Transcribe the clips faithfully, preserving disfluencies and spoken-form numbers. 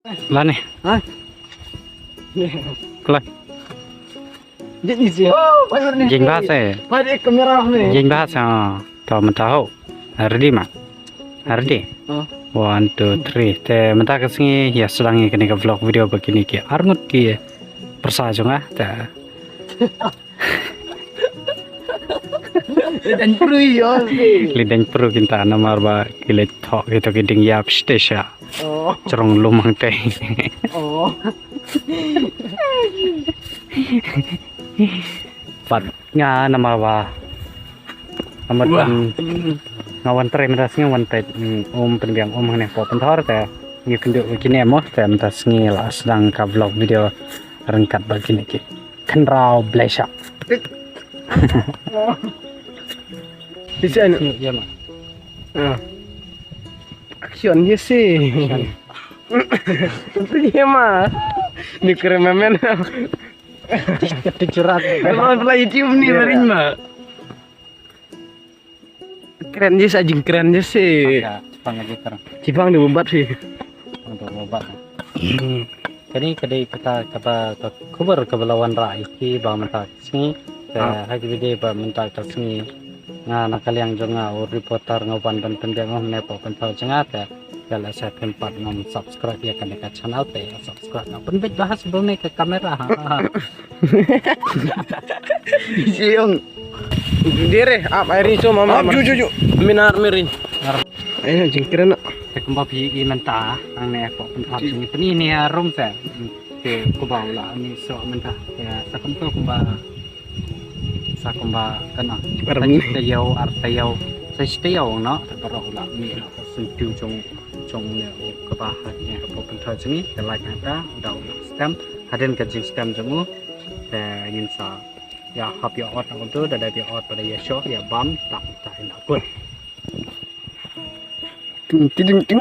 Lane. Ha? Kloi. Jing bahas eh. Jing bahas eh. To mynta ho. Ready ma? Ready. One, two, three. Te mynta ka sngi ïa sdang ïa kane ka vlog video ba kine ki arngut ki pyrsa jong nga. Te Li dang pru ïa ki. Li dang pru kita namar ba ki leit thoh kita ki ding ïap shisha. Jrong lumang te. Pat nga namar ba namar ban nga wan trei mynta sngi wan trei um pynbiang um hangne hapoh pynthor te ngi kynduh kine mo te mynta sngi la sdang ka vlog video ryngkat ba kine ki. Kynraw blesha. Di sini. Iya ma. Action ya sih. Iya ma. Ni keren memen. Kepikiran. Kalau pernah YouTube ni maring ma. Kren je sa jingkren je si. Chipang aja terang. Chipang di bumbat si. Untuk bumbat. Kani kadai kita kata ka khubor ka bala wan rai ki ba mynta sngi. Te ha ki bide ba mynta ka sngi. Nga na ka liang jong nga u reporter nga wan ban pynbiang ngam ne pa pynthau jong nga te. Ka la sa pynpat ngam subscribe ya kane ka channel te subscribe ngam pynbit bahas bone ka kamera ha. Siung. Dire ap airi so mama. Ap ju ju ju. Minar mirin. Ayo jingkren. Te kumba phi i mynta ang ne ko pynthap jing pni ni harum se. Te kumba ula ni so mynta. Ya sa kumto kumba sa kumba kana. Te yau ar te yau. Sa te yau no. Te para ula ni na sentu jong jong ne kumba ha ne ko pynthap jing te like ata da ula stem. Hadin ka jing stem jong u. Te ngin sa Ïa hap ïa ot nang tu da da ïa ot pada ïa shoh ïa bam tak tak ina kut. Ting ting ting.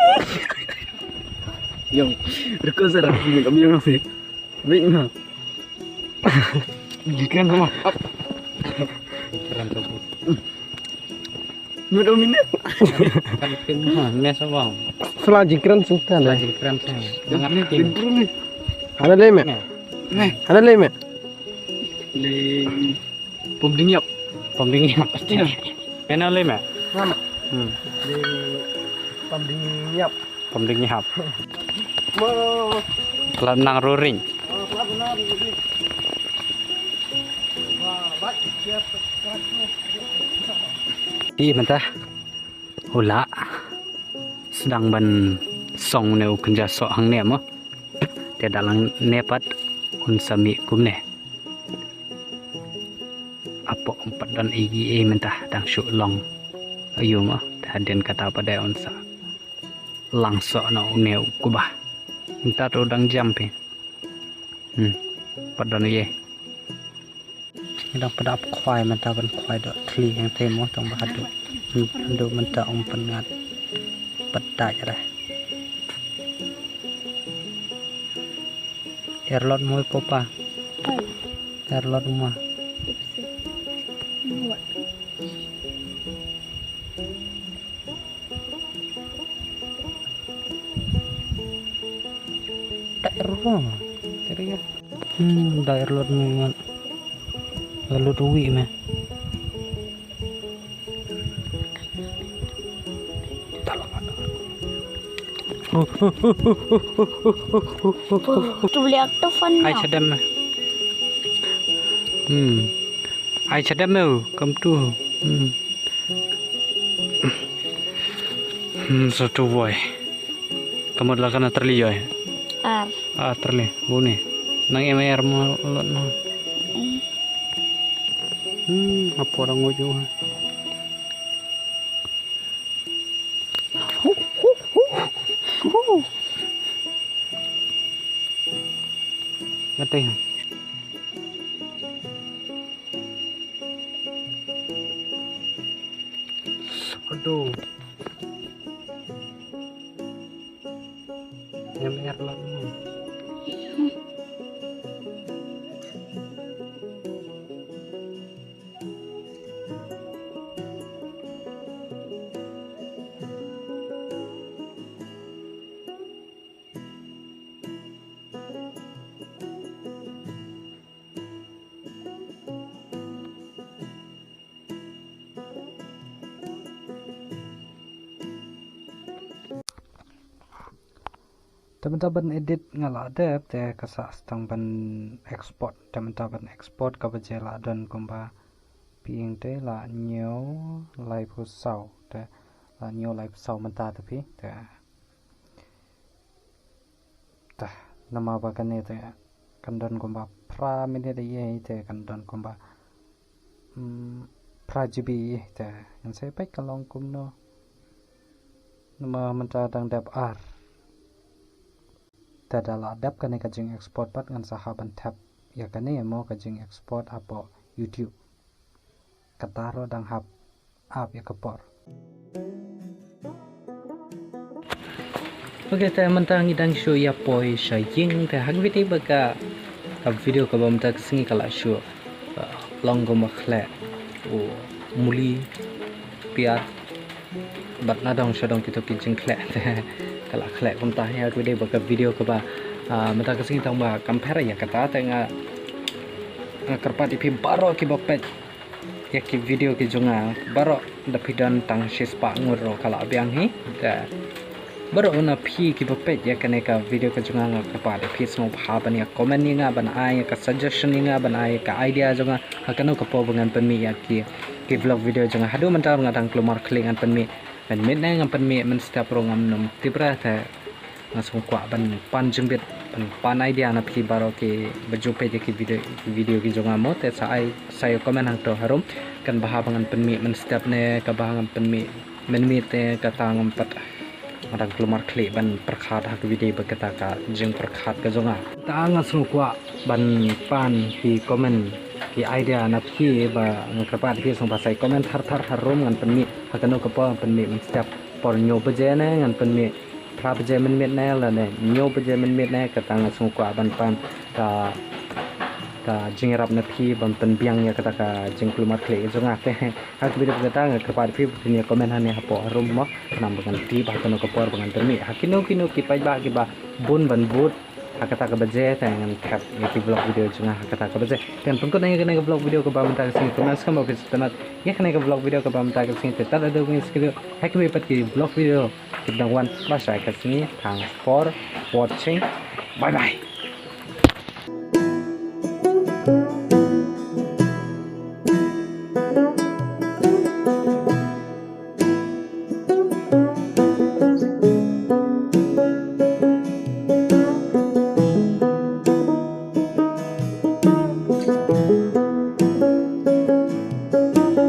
Yang record sara kami kami yang masih. Baik nah. Jingkren sama. Jingkren tu. Mut umi ne. Kan pin ha mes abang. Sela jingkren sengkan. Sela jingkren seng. Dengar ni tim. Hana lei me. Hana lei me. Lei pom ding yap. Pom ding yap. Kena lei me. Mana? Hmm. Lei pom ding yap. Pom ding yap. Mo. Kelab nang ruring. Ih, mynta u la sdang ban song ne u kynja soh hangne mo. Te da lang ne pat un sa mih kumne. Apo um pat don ei ei mynta dang shu long. Ayu mo, te hadien kata pat de un sa lang soh na une u kba. Mynta to dang jam phi. Hmm. Pat don ei ei. Ngi dang pynda ap khwai mynta ban khwai doh thli hangtei mo tang ba haduh. Hmm, haduh mynta ong pynngat. Pat dai re. Erlot mo i popa. Erlot mo. Daer ruh. Teri ya. Hmm, daer lot ni man. Lot wi me. Tu beli akto fan. Ai chadam me. Hmm. Ai chadam me kam tu. Hmm. Hmm, satu boy. Kamu adalah kana terli joy. Ar. Ah, terli. Buni. Nang em er mo lot no. Hmm, apa orang uju. Ngateng. Aduh. Em er lah. Te mynta ban edit nga la dep te ka sah tang ban export. Te mynta ban export ka baje la don kumba ping te la hynñiew laiphew saw te la hynñiew laiphew saw mynta te phi te. Te namar ba kane te kan don kumba phra minit ïa te kan don kumba, mm, phra G B ïa te. Ngan sa peit ka long kumno. Namar mynta dang dep ar. Te da la dep kane ka jing export pat ngan sa hap ban thep ïa kane mo ka jing export hapoh YouTube. Kata ruh dang hap ap ïa ka por. Ok, te mynta ngi dang shu ïa poi sha ïing te ha kawei pat ba ka, ka video kaba mynta ka sngi ka la shu, uh, long kumba khleh u muli piat bad na dong sha dong kito ki jingkhleh te ka la khleh kumta. Ha kawei pat ba ka video kaba, uh, mynta ka sngi tang ba kam pher ïa kata te nga, nga kyrpad ïa phi baroh kiba peit ïa ki video ki jong nga baroh da phi don tang shispah ngut ruh ka la biang hi. Te baroh na phi kiba peit ïa kane ka video ka jong nga nga kyrpad ïa phi sngewbha ban ïa comment ïa nga ban ai ïa ka suggestion ïa nga ban ai ïa ka idea jong nga ha kano ka por ba ngan pynmih ïa ki, ki vlog video jong nga. Haduh mynta nga dang kulmar khlieh ngan pynmih mynmiet ne ngan pynmih mynstep ruh ngam nym tip re te nga sngewkwah ban pan jingbit ban pan idea na phi baroh kiba ju peit ïa ki video, ki video ki jong nga mo te sa ai sa ïa comment hangto harum kan bha ba ngan pynmih mynstep ne ka bha ngan pynmih mynmiet te kata ngam pat. Nga dang kulmar khlieh ban pyrkhat ha ka video ba kata ka jingpyrkhat ka jong nga. Te nga sngewkwah ban pan ki comment ki idea na phi ba nga kyrpad phi sngewbha sa ïa comment thar thar harum ngan pynmih ha kano ka por ngan pynmih mynstep por hynñiew baje ne ngan pynmih phra baje mynmiet ne lane hynñiew baje mynmiet ne kata nga sngewkwah ban pan ka, ka jingïarap na phi ban pynbiang ïa kata ka jingkulmar khlieh jong nga te. Ha ka video kata nga kyrpad phi phin ïa comment hangne hapoh harum mo. Khnang ba ngan tip ha kano ka por ba ngan pynmih ha kino kino ki paidbah kiba bun ban bud ha kata ka baje te ngan thep ïa ki vlog video jong nga ha kata ka baje. Te ngan pynkut na ïa kane ka vlog video kaba mynta ka sngi kumno skhem ba phi sngewtynnat ïa kane ka vlog video kaba mynta ka sngi te tad haduh ka sngi ha kawei pat ki vlog video kiba dang wan ba shai ka sngi. Thanks for watching. Bye bye.